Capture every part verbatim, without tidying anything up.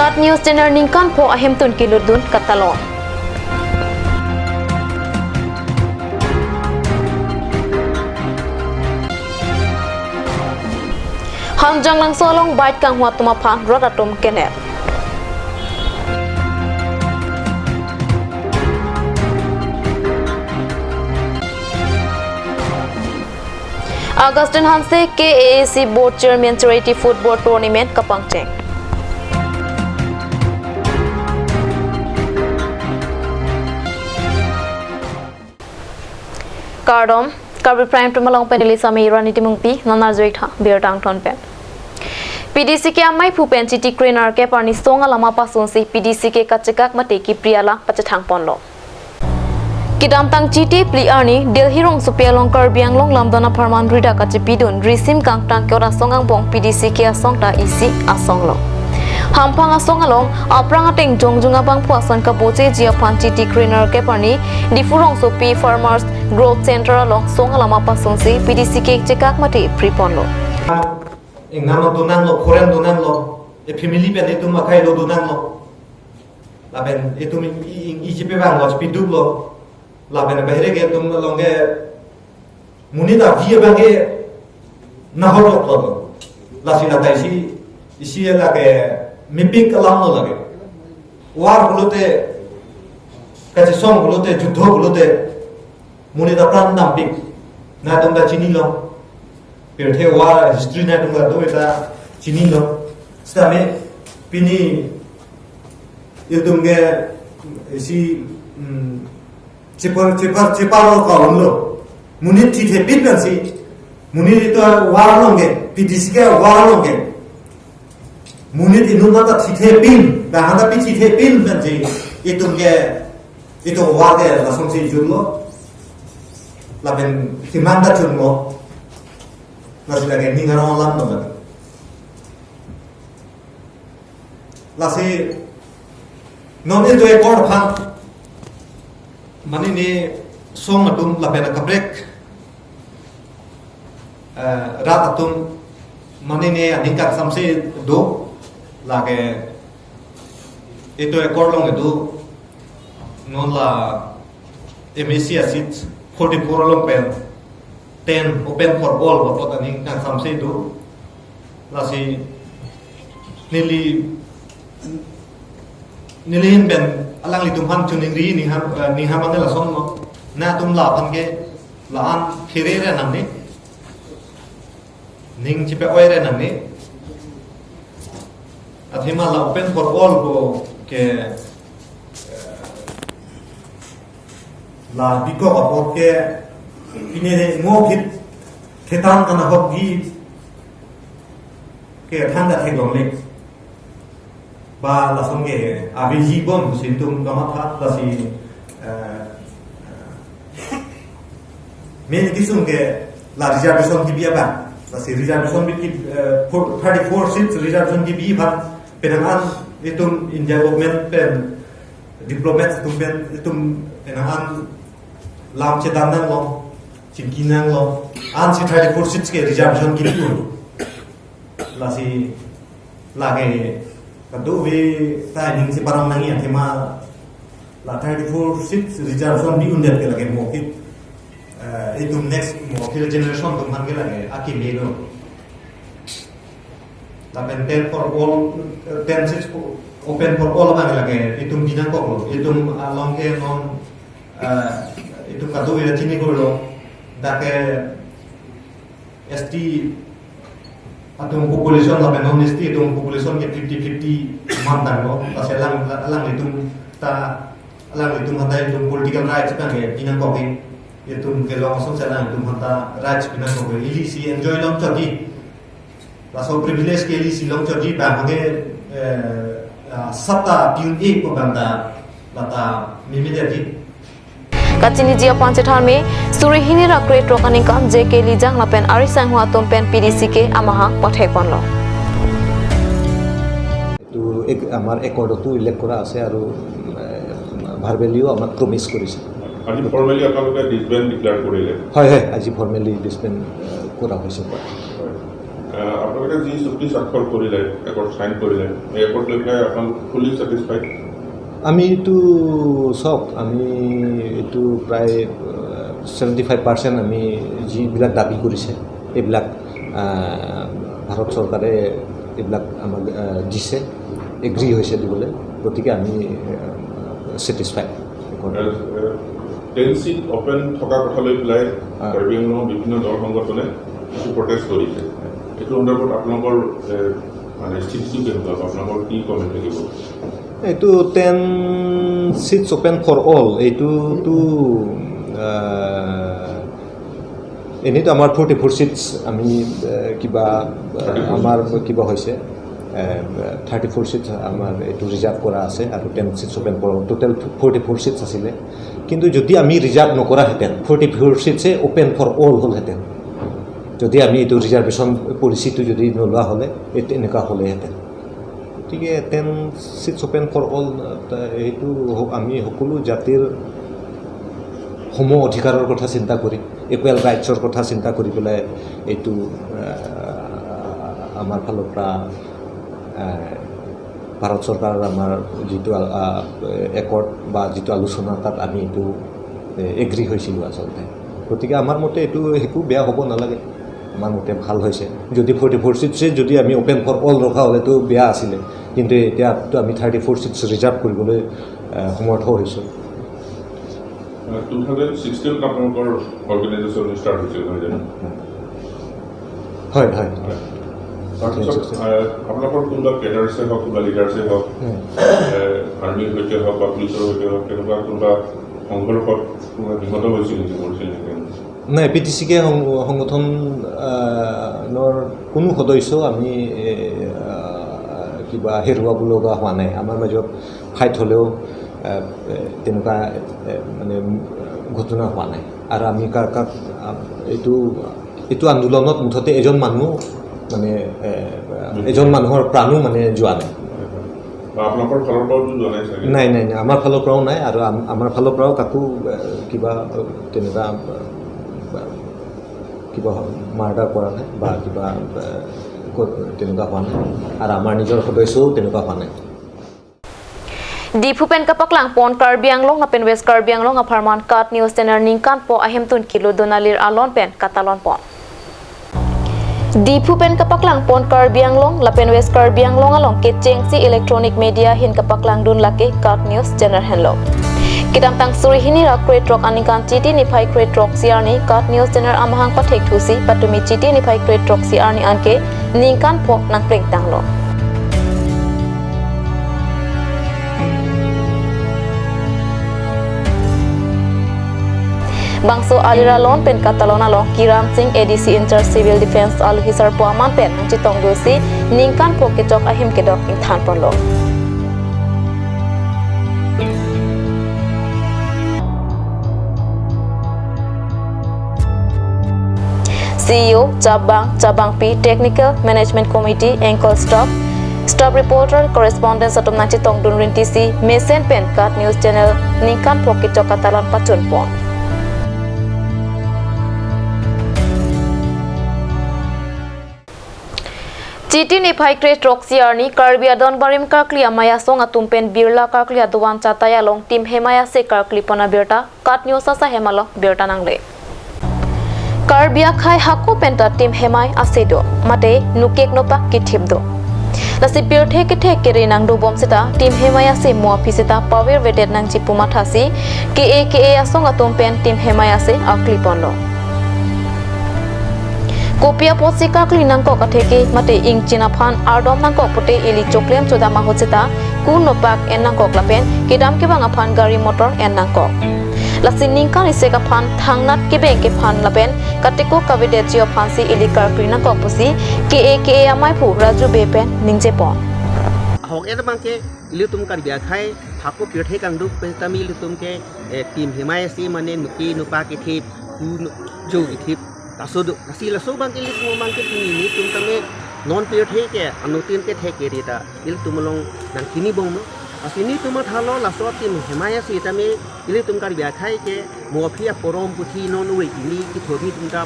News Channel ningkan pho ahemtun kelutdun katalon. Hanjanglangso along bike kanghu atum aphan rat atum kenep. Augustine Hanse K A A C Board Chairman Charity Football Tournament kapangcheng. Kardom, Karbi Prime Time along pen neli Sami Rani Timungpi, non arjuik tha birta angthon pen. P D C K amei phu pen Chiti kre-nerkep arni song alam apasunsi P D C K kachekak mate kipri alam pachethang ponlo. Kedamtang Chiti phli arni Delhi rongsopi along Karbi Anglong lamdon apharman rida kachipidun risim kangtang ke-ot asong angbong P D C K asong ta isi asong lo. Hamphang asong along aphrang ateng jongjung abangphu ason kabocheji aphan Chiti kre-nerkep arni Diphu rongsopi Farmers Growth Center along song alam apasunsi P D C K chekak mate pri ponlo. Ingnam lo donanglo, foreign donanglo, e family pen itum akhai lo donanglo. Lapen itum i, i, i, ichipe bang lo, chipiduk lo. Lapen bahire ke itum along ke monit avi abang ke nahor lo lo. Lasi la ta isi, isi lake mepik alam lo lake. War pulote, kachesong pulote, judho pulote, monit apran dampik. Nangtum ta chinilo. Pirthe war history nangtum ta do ta chinilo. Sitame pini itum ke isi, mm, chepar, chepar, chepar lo ka unlo. Monit thithepin pensi. Monit itum war along ke, P D C K war along ke. Monit inut ta thithepin, dah hanta pi thithepin pensi. Itum ke, itum war ke lasonsi jutlo. Lapen kemang ta chunlo. Lasi lake ning arong alam lo lake. Lasi non itum ekor aphan mane ne song atum lapen akaprek, eh, rat atum mane ne aningkan samse do lake itum ekor along itum non la M A C a seat forty-four along pen ten open for all baplot aningkan samse do. Lasi neli, neli hin pen alanglitum aphan choningri, ningham, eh, ningham anke lasonlo. Nangtum la aphan ke la-an pherere nangne. Ning chipe-oire nangne. Athema la open for all ko ke, eh, la bikok apot ke pine ne ngo phit thetang kana hok gi ke thang ta theklongle. Ba lason ke aveji bom si itum kamatha lasi, eh, main issue ke la reservation kibi abang. Lasi reservation bi ki, eh, four, thirty-four seats reservation kibi abang. Penang an itum India government pen diplomat atum pen itum penang an lam chedan nanglo, chingki nanglo, ansi thirty-four seats ke reservation kibi un. Lasi lake kadokave ta aning si parong nangji athema la thirty-four seats reservation bi-undet ke lake mo ke, eh, itum next mo ke generation atum aphan ke lake akeme lo. Lapen ten for all, eh, ten seats open for all abang lake itum binangkoklo. Itum along ke non, eh, itum kadokave chini korlo. Dak ke S T atum population lapen non S T atum population ke fifty fifty man tanglo. Lasi alang, alanglitum ta, alanglitum hanta itum political rights abang ke binangkok ke. Itum kelong asonsi alanglitum hanta rights binangkok ke. Ili si enjoy longchotji. Laso privilege ke ili si longchotji abang ke, eh, ah, sat ta pi-un-e pu abang ta lata meme detji. Kachiniji aphan chethan me, suri hini ra krethrok aningkan J K Lijang lapen ari sangho atum pen P D C K amahang pathek ponlo. এইটো এক, আমাৰ একৰ্ডতো উল্লেখ কৰা আছে আৰু, এ, ভাৰ্বেলিও আমাক প্ৰমিছ কৰিছে। আজি ফৰ্মেলি আপোনালোকে ডিছবেণ্ড ডিক্লেয়াৰ কৰিলে? হয়, হয়, আজি ফৰ্মেলি ডিছবেণ্ড, এ, কৰা হৈছে। হয়। আহ, আপোনালোকে যি চুক্তি স্বাক্ষৰ কৰিলে, একৰ্ড চাইন কৰিলে, এই একৰ্ড লৈ পেলাই আপোনালোক ফুলি ছেটিছফাইড? আমি এইটো চাওক, আমি এইটো প্ৰায় ছেভেণ্টি ফাইভ পাৰ্চেণ্ট আমি যিবিলাক দাবী কৰিছে, এইবিলাক আহ, ভাৰত চৰকাৰে এইবিলাক আমাক আহ, দিছে, এগ্ৰী হৈছে দিবলৈ। গতিকে আমি ছেটিছফাইড। টেন চিট অপেন থকা কথা লৈ পেলাই আহ। কাৰ্বি আংলঙৰ বিভিন্ন দল সংগঠনে কিছু প্ৰটেষ্ট কৰিছে। এইটো সন্দৰ্ভত আপোনালোকৰ এ, মানে স্থিতিটো কেনেকুৱা বা আপোনালোকৰ কি কমেণ্ট থাকিব? এইটো ten seats open for all, এইটোতো আহ, এনেইতো আমাৰ ফৰ্টি ফ'ৰ চিটছ আমি আহ, কিবা আহ, আমাৰ কিবা হৈছে, থাৰ্টি ফ'ৰ চিটছ আমাৰ এইটো ৰিজাৰ্ভ কৰা আছে আৰু ten seats open for all, total forty four seats আছিলে। কিন্তু যদি আমি ৰিজাৰ্ভ নকৰাহেঁতেন, ফৰ্টি ফ'ৰ চিটছে অপেন ফৰ অল হ'লহেঁতেন, যদি আমি এইটো ৰিজাৰ্ভেশ্যন পলিচিটো যদি নোলোৱা হ'লে এই তেনেকুৱা হ'লেহেঁতেন। গতিকে ten seats open for all, এইটো হ- আমি সকলো জাতিৰ সম অধিকাৰৰ কথা চিন্তা কৰি, ইকুৱেল ৰাইটছৰ কথা চিন্তা কৰি পেলাই এইটো আহ, আমাৰ ফালৰ পৰা আহ, ভাৰত চৰকাৰৰ আমাৰ যিটো আহ, একৰ্ড বা যিটো আলোচনা, তাত আমি এইটো এগ্ৰী হৈছিলোঁ আচলতে। গতিকে আমাৰ মতে এইটো একো বেয়া হ'ব নালাগে, আমাৰ মতে ভাল হৈছে। যদি ফৰ্টি ফ'ৰ চিটছে যদি আমি অপেন ফৰ অল ৰখা হ'লেতো বেয়া আছিলে, কিন্তু এতিয়াতো আমি থাৰ্টি ফ'ৰ চিটছ ৰিজাৰ্ভ কৰিবলৈ আহ, সমৰ্থ হৈছোঁ। টু থাউজেণ্ড ছিক্সটিনত আপোনালোকৰ অৰ্গেনাইজেশ্যন ষ্টাৰ্ট হৈছিল, নহয় জানো? হয়, হয়। তাৰপিছত আহ, আপোনালোকৰ কোনোবা কেডাৰ্ছে হওক, কোনোবা লিডাৰ্ছে হওক, উম। আৰ্মিৰ সৈতে হওক বা পুলিচৰ সৈতে হওক, তেনেকুৱা কোনোবা সংঘৰ্ষত কোনোবা নিহত হৈছিল নেকি, মৰিছিল নেকি? নাই, পি টি চি কে সং- সংগঠনৰ কোনো সদস্য আমি এ, আহ, কিবা হেৰুৱাব লগা হোৱা নাই। আমাৰ মাজত ফাইট হ'লেও আহ, এ, তেনেকুৱা এ, মানে ঘটনা হোৱা নাই। আৰু আমি কা- কাক আহ, এইটো এইটো আন্দোলনত মুঠতে এজন মানুহ মানে এ, এজন মানুহৰ প্ৰাণো মানে যোৱা নাই। বা আপোনালোকৰ ফালৰ পৰাওতো যোৱা নাই চাগে? নাই, নাই, নাই, আমাৰ ফালৰ পৰাও নাই। আৰু আম- আমাৰ ফালৰ পৰাও কাকো এ, কিবা এ, তেনেকুৱা এ, কিবা মাৰ্ডাৰ কৰা নাই বা কিবা এ, ক- তেনেকুৱা হোৱা নাই। আৰু আমাৰ নিজৰ সদস্যও তেনেকুৱা হোৱা নাই। Diphu pen kapaklang pon Karbi Anglong lapen West Karbi Anglong apharman KAT News Channel ningkan pho ahemtun kilo donalir alon pen katalon pon. Diphu pen kapaklang pon Karbi Anglong lapen West Karbi Anglong along kechengsi electronic media ahin kapaklang dun lake KAT News Channel henlo. Kedamtang suri hini ra krethrok aningkan Chiti niphai krethrok si arni KAT News Channel amahang pathek thusi patumi Chiti niphai krethrok si arni anke ningkan pho nangpleng tanglo. Bangso alir alon pen katalon along Kiran Singh A D C in charge Civil Defence alu hisar po aman pen nangchetong dosi ningkan pho kechok ahem kedok ingthan ponlo. C E O, Chabang, Chabangpi, Technical Management Committee, anchor staff, staff reporter, correspondent atum nangchetong dun rinti si mesen pen KAT News Channel ningkan pho kechok katalon pachun pon. Chiti niphai krethrok si arni Karbi adon barim karkli amei asong atum pen Birla karkli adovan Chatai along tim hemai ase karkli pon abirta KAT News asahem along birta nangle. Karbi akhei hako penta tim hemai ase do, mate nukek nopak kethip do. Lasi pirthe kethe kere nangdobom seta tim hemai ase mo aphi seta pavirvedet nangji pu mathasi ke-e ke-e asong atum pen tim hemai ase akli ponlo. Kopi apotsi karkli nangkok atheke mate ingchin aphan ardom nangkok pute ili choklem chodam ahut seta kun nopak en nangkok lapen kedam kevang aphan gari motor en nangkok. Lasi ningkan isek aphan thangnat kebeng kephan lapen kateko kavedetji aphansi ili karkli nangkok pusi ke-e ke-e amei aphu Raju Bey pen ningje pon. Ahok et abang ke ilitum Karbi akhei hako pirthe kangduk pen tame ilitum ke eh, tim hemai ase mane nuke nopak kethip, ku no- jo kethip, laso do. Lasi laso abang ke ilitum abang ke pini nelitum tame non pirthe ke anuttin kethe kere ta ilitum along nangkini bom no. Lasi nelitum mathalo laso tim hemai ase tame ilitum Karbi akhei ke mo aphi aporom puthi non ove kimi kithori tum ta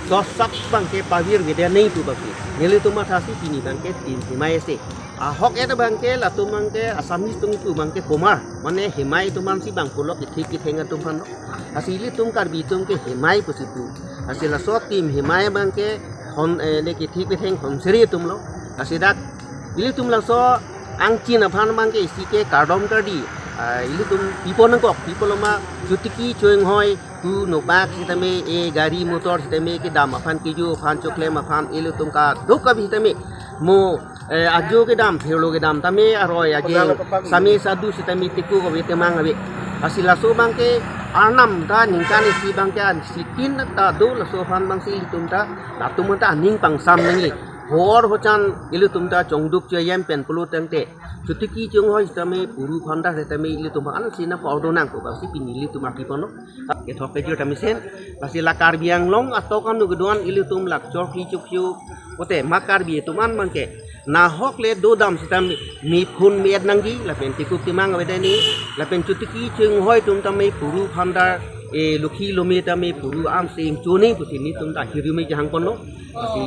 Dosak abangke pavirvede nangji pu abangke. Nelitum mathasi pini abangke tim himai ase. Ahok et abangke latum abangke Assamese atum pu abangke Komar. Mane himai atum ansi abang pulo kethek ketheng atum aphan lo. Lasi ilitum Karbi atum ke himai pusi pu. Lasi laso tim himai abangke hon, eh, ne kethek ketheng honseri atum lo. Lasi dak ilitum laso angchin aphan abangke isi ke kardom kardi. Ah, ilitum pipo nangkok, pipo loma chotiki choinghoi, tu nopak sitame e gari motor sitame kedam aphan keju aphan choklem aphan ilitum kadokave sitame mo, eh, ajo kedam, phirlo kedam tame aroi ajeng same sadu sitame tiku kave temang ave. Lasi laso abangke arnam ta ningkan isi abangke an sitin ta do laso aphan abangsi ilitum ta latum ta aning pangsam nangji. Hor hochan ilitum ta chongduk cheyem pen pulo tangte chotiki choinghoi sitame puru phanda sitame ilitum ansi na pau do nang pu abangsi pini ilitum api pono. Kethok kejut amisen, lasi la Karbi Anglong atok anu kedo-an ilitum lak chorkli chukyu, pote ma Karbi atum an abangke nahok le dodam sitame mephun me-et nangji, lapen tikuk timang avedetji, lapen chotiki choinghoi atum tame puru phanda, e lokhi lome tame puru amseng chone pusi nelitum ta ahirjume jahang ponlo. Lasi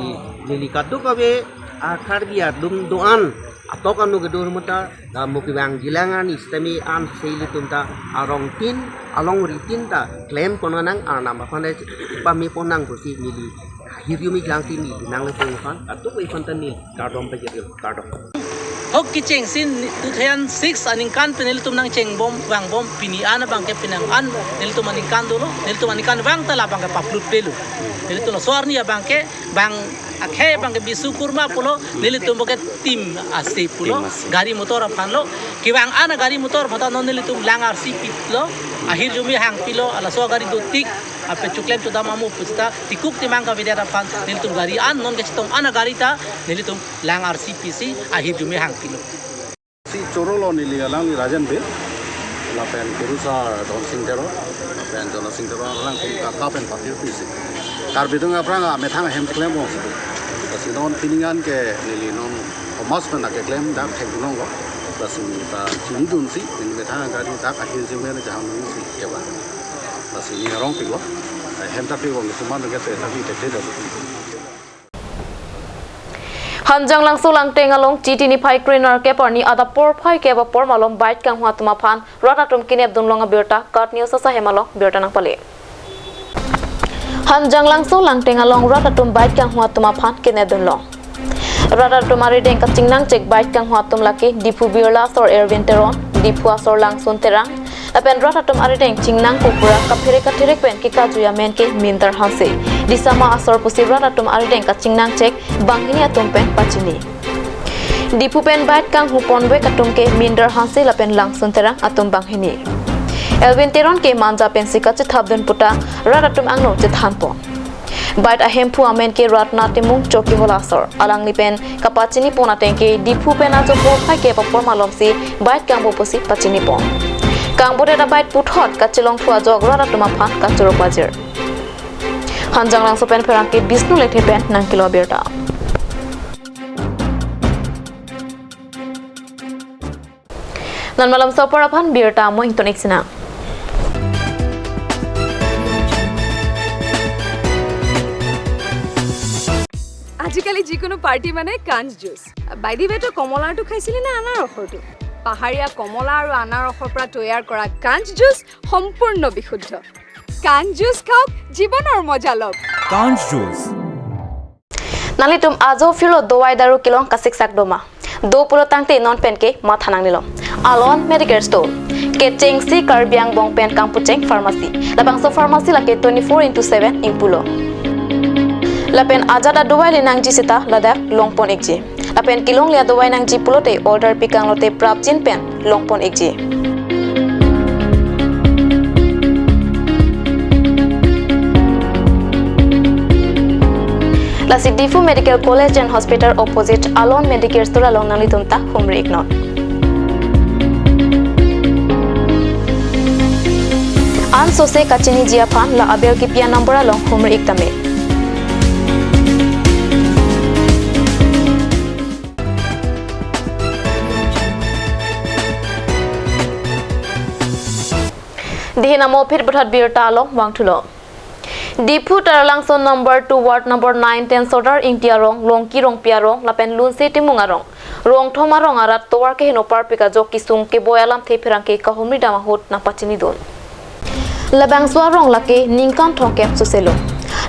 neli kadokave a Karbi atum do-an atok anu kedo atum ta, ah, mo kevang jilang ani sitame ansi ilitum ta arong tin, alongri tin ta klem pon nang, arnam aphan ta pame pon nang pusi neli ahirjume jahang si neli nangle pon aphan, kadokave aphan ta neli kardom pajir, kardom. Hok kechengsi two thousand six aningkan pen nelitum nangchengbom vangbom pini an abangke penang an nelitum aningkan dolo, nelitum aningkan vang ta la abangke paplutpelo. Nelitum laso arni abangke bang akhei abangke Biswakarma pulo, nelitum abangke tim ase pulo, tim ase. Gari motor aphan lo, kevang an gari motor aphan ta non nelitum lang arsi pilo, ahirjume hangpilo, laso gari dotik, ape choklem chodam amo pusita, tikuk timang kavedet aphan, nelitum gari an, non kachetong an gari ta, nelitum lang arsi pisi, ahirjume hangpilo. Si choro lo neli alangli Rajan Bey, lapen Kurusar Don Sing Teron, lapen Jona Sing Teron alangtum kaka pen patir pisi. Karbi atum aphrang amethang ahem keklem bom si. Lasi non pining an ke neli non Thomas pen akeklem dak thek dunong lo. Lasi ta chinidun si, neli methang gari dak ahirjume jahang nung si keba. Lasi neli arong pik lo. Hem ta pik lo, neli suman ke se ta pik tek tek lo. Hanjanglangso Langteng along Chiti niphai krenerkep arni adap porphai kep apor malom bike kanghu atum aphan rat atum kinep dunlong abirta KAT News asahem along birta nangpale. Hanjanglangso Langteng along rat atum bike kanghu atum aphan kinep dunlong. Rat atum arideng kachingnang chek bike kanghu atum lake Diphu Birla asor Erwin Teron, Diphu asor Langsun Terang, lapen rat atum arideng chingnang pupura kapherek katherek pen kekajui amen ke Minter Hanse. Disama asor pusi rat atum arideng kachingnang chek banghini atum pen pachini. Diphu pen bike kanghu ponvek atum ke Minter Hanse lapen Langsun Terang atum banghini. Erwin Teron ke Manja pensi kachethap dun puta rat atum angno chethan pon. Bike ahemphu amen ke Ratna Timung Chokihola asor. Alangli pen kapachini pon ateng ke Diphu pen ajo porphai kep apor malomsi bike kangbo pusi pachini pon. Kangbodet abike puthot kachelong thu ajok rat atum aphan kachoro pajir. Hanjanglangso pen pherangke Bishnu Lekthe pen nangkelo abirta. Non malom sopor aphan birta mo ington ik sinang. আজিকালি যিকোনো পাৰ্টি মানে কাঞ্চ juice. By the ৱে, তো কমলাৰটো খাইছিলি নে আনাৰসৰটো? পাহাৰীয়া কমলা আৰু আনাৰসৰ পৰা তৈয়াৰ কৰা কাঞ্চ জুচ সম্পূৰ্ণ বিশুদ্ধ। কাঞ্চ জুচ খাওক, জীৱনৰ মজা লওক। কাঞ্চ juice. Nanglitum ajo phirlo dovai daru kelong kasiksak doma. Do pulo tangte non pen ke matha nangnelo. Alon Medicare Store. Kechengsi Karbi Anglong pen kangpucheng pharmacy. Labangso pharmacy lake twenty-four into seven ingpulo. Lapen ajat adovai le nangji sita ladak longpon ikji. Lapen kelongle adovai nangji pulote order pikang lote prapjin pen longpon ikji. Lasi Diphu Medical College and Hospital opposite Alon Medicare Store along nanglitum ta humri iknon. Ansose kachiniji aphan la aber kipi a-number along humri ik tame. Dihin amo phit buthat birta along vangthulo. Diphu Taralangso number two ward number nine ten Sodar Ingti arong, Longki Rongpi arong, lapen Lunse Timung arong, Rongthom arong arat tovar keheno parpik ajok kesung keboi alamthe pherangke kahumri dam ahut nangpachinidun. Labangso arong lake ningkan thomkep suselo.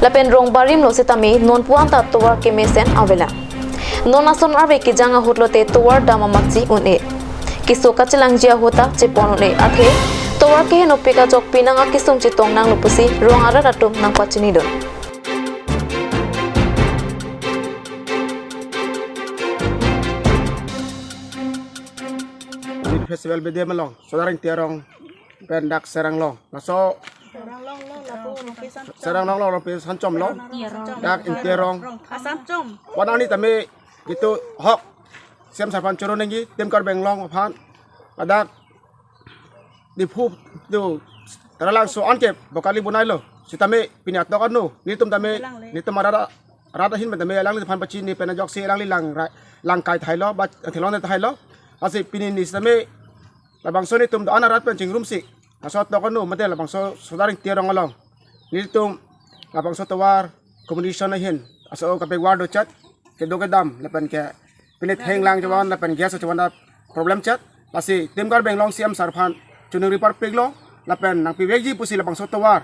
Lapen rong barimlo sitame nonpu anta tovar kemesen avelang. Non ason arve kejang ahut lote tovar dam amatsi un-e. Keso kachelangji ahut ta chepon un-e athe tovar kehenopik ajok pinang akesung chetong nanglo pusi rong arat atum nangpachinidun. Youth Festival bede malong, Sodar Ingti arong pen dak Seranglong. Laso Seranglong lo, Rongpi Sanchom lo. Dak Ingti arong. Wan arni tame itu hok. C M sir aphan choro nangji, Team Karbi Anglong aphan. Ladak Diphu tu Taralangso anke bokali bonailo. Sitame pini atok anu, nelitum tame, nelitum arat, arat ahin tame alangli aphan pachini pen ajoksi alangli lang ra-, lang kai thailo, ba thelong thailo. Lasi pini ni sitame labangso nelitum do-an arat pen chingrumsi. Laso atok anu mate labangso Sodar Ingti arong along. Nelitum labangso tovar communication ahin. Laso kape ward dochat, kedo kedam lapen ke pine thenglang chevan lapen gas chevan da problem chat. Lasi Team Karbi Anglong C M sir aphan choningri parpiklo lapen nangpivekji pusi labangso tovar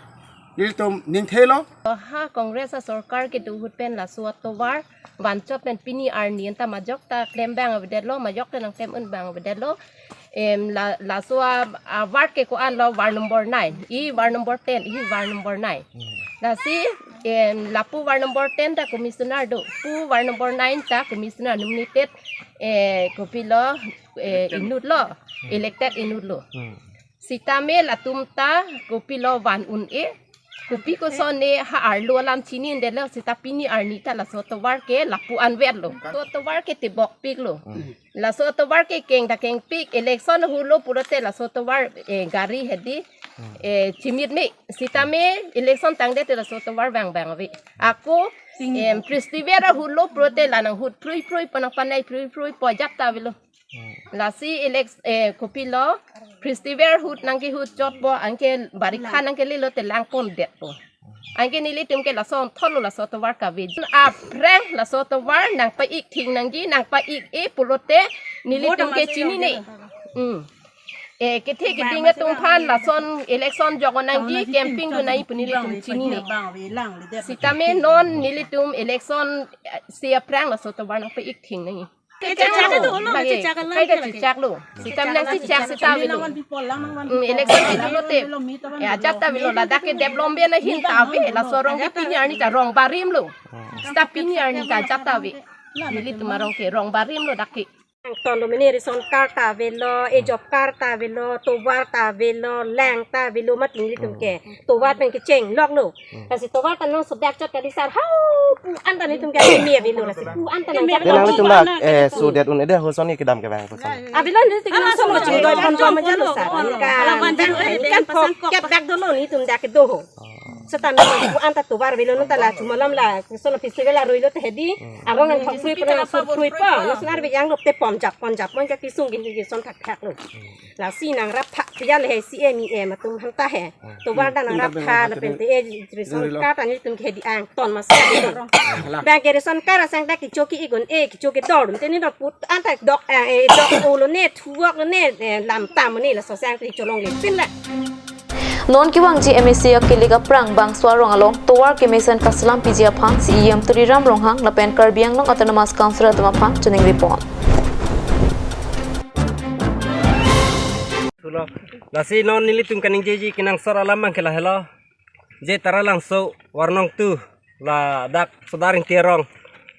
nelitum ningthelo. Ha Congress asorkar kedo ahut pen laso atovar vanchot pen pini arni anta majok ta klem abang avedetlo, majok ta nangklem un abang avedetlo. Em, la, laso a, a ward ke ko-an lo, ward number nine, i ward number ten, i ward number nine. Lasi, em, lapu ward number ten ta commissioner do, pu ward number nine ta commissioner nominated, eh, kopilo, eh, inut lo, elected inut lo. Sitame latum ta kopilo van un-e, kopi kosonne ha arlo alam chinidetlo, sita pini arni ta laso tovar ke lapu anvetlo. Laso tovar ke tebokpiklo. Laso tovar ke keng ta kengpik, election ahutlo pulote laso tovar, eh, gari hedi, eh, chimit me. Sitame election tangdet te laso tovar vang vang ave. Ako, em, festival ahutlo pulote la nanghut phrui phrui, panang panai phrui phrui, po ajat ta avelo. Lasi elect, eh, kopilo, festival ahut nangkehut chotpo, anke barikha nangkelelote langpondetpo. Anke nelitum ke lason thotlo laso tovar kave. Aphrang laso tovar nangpa-ik thing nangji, nangpa-ik-e pulote nelitum ke chinine. Hmm. Eh, kethe keding atum aphan lason election jok nangji, campaign do nangji pu nelitum chinine. Sitame non nelitum election, eh, si aphrang laso tovar nangpa-ik thing nangji. Kechak do lo, lagi, kechak lang, kaita lagi. Chechaklo. Sitame nangchechak sita avelo. Hmm, election kedo lote. Ya, ajat ta avelo, ladak ke development ahin ta ave, laso arong ke pini arni ta rong barimlo. Sita pini arni ta ajat ta ave. Nelitum arong ke rong barimlo dak ke. Ton lo mene ration card ta avelo, e job card ta avelo, tovar ta avelo, lang ta avelo, mati nelitum ke. Tovar pen kechengloklo. Lasi tovar ta non sodak chot kali sar, hau, pu anta nelitum ke mi avelo, lasi pu anta nang. Dia nang nelitum dak, eh, sudet un-e de hoson ni kedam kevang hoson. Avelo nelitum ke non somo chingdoi pon pon maja lo sar. Kan, kan pok kep dak dolo nelitum dak kedo ho. Seta nang pu anta tovar avelo non ta la chumalam la, sono festival aruilo te hedi, arong nang thok phrui pon, nang sur phrui pon, non sonar vejanglo te pon jap, pon jap, pon jap kesung gin gin son thak thak lo. Lasi nang rap pha pia le he C M E M atum hanta he. Tovar ta nang rap pha lapen te e ration card ta nelitum ke hedi angton masa. Bang ke ration card asang ta kecho ke-ik un-e, kecho kedor un-e, te ne dok put anta dok, eh, dok olo ne, thuok lo ne, eh, lam tam ne, laso sang te cholongle pinla. Non kevangji M A C akilik aphrang bangso arong along tovar kemesen kaselam piji aphan C E M Tuliram Ronghang lapen Karbi Anglong Autonomous Council atum aphan choningri pon. Tulo. Lasi non nelitum kaningjeji kenangsot alam abang ke lahelo. Je Taralangso warnong tu ladak Sodar Ingti arong.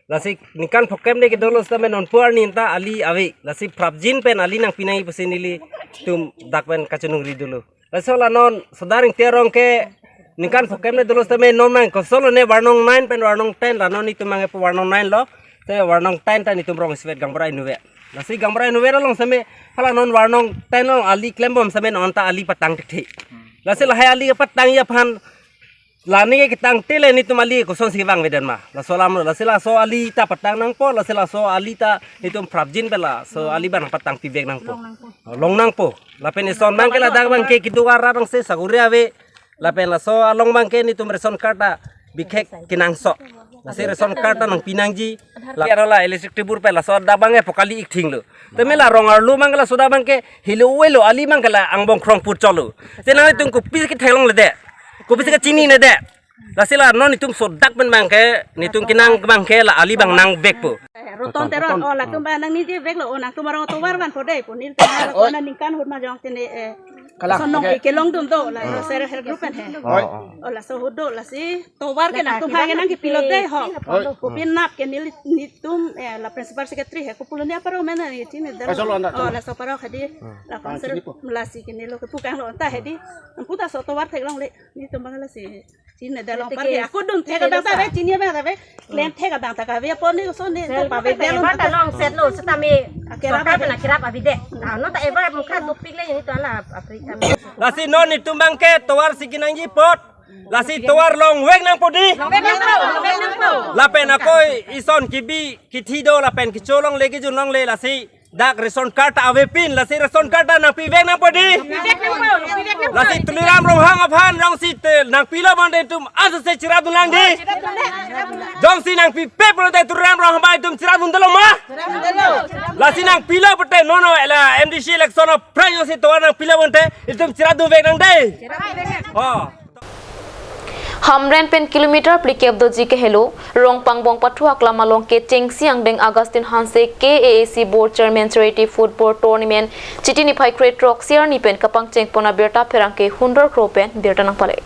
Lasi ningkan phongkep ne kedolo sitame nonpu arni ta ali ave. Lasi prapjin pen ali nangpi nangji pusi nelitum dak pen kachoningri dolo. Laso la non Sodar Ingti arong ke ningkan phongkep ne dolo sitame non mang kosonlo ne warnong nine pen warnong ten la non itum mang epo warnong nine lo. Te warnong ten ta nelitum rong isivet gaonbura inutvet. Lasi gaonbura inutvet along sitame hala non warnong ten along ali klembom sitame non ta ali patang thekthe. Lasi lahai ali patangji aphan la ne ketang te le nelitum ali kosonsi vang avedet ma. Laso alam lo, lasi laso ali ta patang nangpo, lasi laso ali ta nelitum prapjin pen laso ali abang patang pivek nangpo. Long nangpo. Lapen ison abang ke ladak abang ke kedo arat abang se saguri ave. Lapen laso along abangke netum ration card ta bikhek kenangsot. Lasi ration card ta nangpi nangji. La aro la electric tebur pen laso dak abangke pokali ik thinglo. Tame la rong arlo abangke laso dak abangke helo welo ali abangke la angbong krong put cholo. Te nanglitum kopisi ketheklongledet? Kopisi kechininedet? Lasi la non netum sodak pen abangke, netum kenang abangke la ali abang nangvekpo. Eh, Roton Teron, oh, latum abang nangniji veklo, oh, nangtum arong tovar vanpo dei, pu nelitum arong ko aningkan ahut majong tene, eh, Kalang, sonong oke. Ikelongdun do, la, hmm, self help group pen he. Oh, oh. Oh, laso ahut do, lasi tovar ke nangtum abang nangkepilote ho. Oi. Kopinap ke neli, netum, eh, la principal secretary he, kopuloni aparo mena ni tini dalo. Pasal lo anda. Oh, laso aparo hedi, hmm, la council, lasi ke nelo kepu kanglo anta hedi. Amputa so tovar theklongle, netum abang lasi. Chini dalong parke. Ako dun thek abang ta ave, chini abang ta ave. Klem thek abang ta kave, apor ni so ni, sel ta pave ta delo eva ta ta. Long set lo, setame. Akera sorkar ba pen akera ba bide. Ah, no ta eva mukha topik le netum la apri. Lasi non netum abangke tovar si kenangji apot. Lasi tovar longvek nangpo dei. Longvek nangpo, longvek nangpo. Lapen ako ison kebi kethi do lapen kecholongle kejunlongle lasi dak ration card ta avepin, lasi ration card ta nangpivek nangpo dei. Pivek nangpo, pivek nangpo. Lasi Tuliram Ronghang aphan jongsi te nangpilo abang dei netum ansose chiradun lang dei. Chiradun lang. Jongsi nangpipe pulote Tuliram Ronghang abang netum chiradundelo ma? Chiradundelo. Lasi nangpilo pute nono la M D C election aphrang jongsi tovar nangpilo pute netum chiradunvek nang dei. Chiradunvek nang. Oh. Hamren pen kilometer phlikep doji kehelo, Rongpangbong pathu aklam along kechengsi angdeng Augustine Hanse K A A C Board Chairman Charity Football Tournament Chiti niphai kre-throksi arni pen kapangchengpon abirta pherangke hundor kro pen birta nangpale.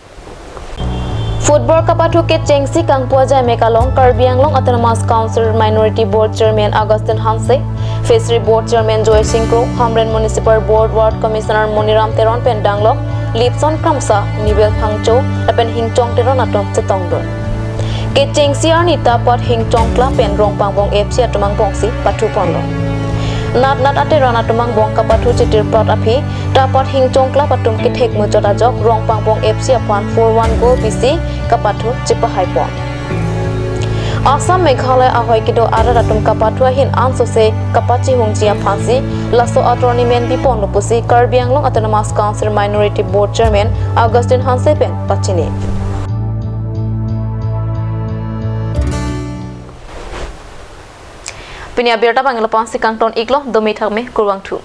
Football kapathu kechengsi kangpu ajaimek along Karbi Anglong Autonomous Council Minority Board Chairman Augustine Hanse, Fishery Board Chairman Joy Sing Kro, Hamren Municipal Board Ward Commissioner Moniram Teron pen danglok Lipson Kramsa, Nibel Phangcho, lapen Hingchong Teron atum chetongdun. Kechengsi arni ta apot Hingchong Club pen Rongpangbong F C atum angbongsi pathuponlo. Natnat ateron atum angbong kapathu chitirprot aphi, ta apot Hingchong Club atum kethek muchot ajok Rongpangbong F C aphan four one goal pisi kapathu chipahaipon. Assam Meghalaya ahoi kedo arat atum kapathu ahin ansose kapachihungji aphansi laso a-tournament biponlo pusi Karbi Anglong Autonomous Council Minority Board Chairman Augustine Hanse pen pachini. Pini abirta abang lapu-ansi kangton iklo, domi thakme, kurvangthu.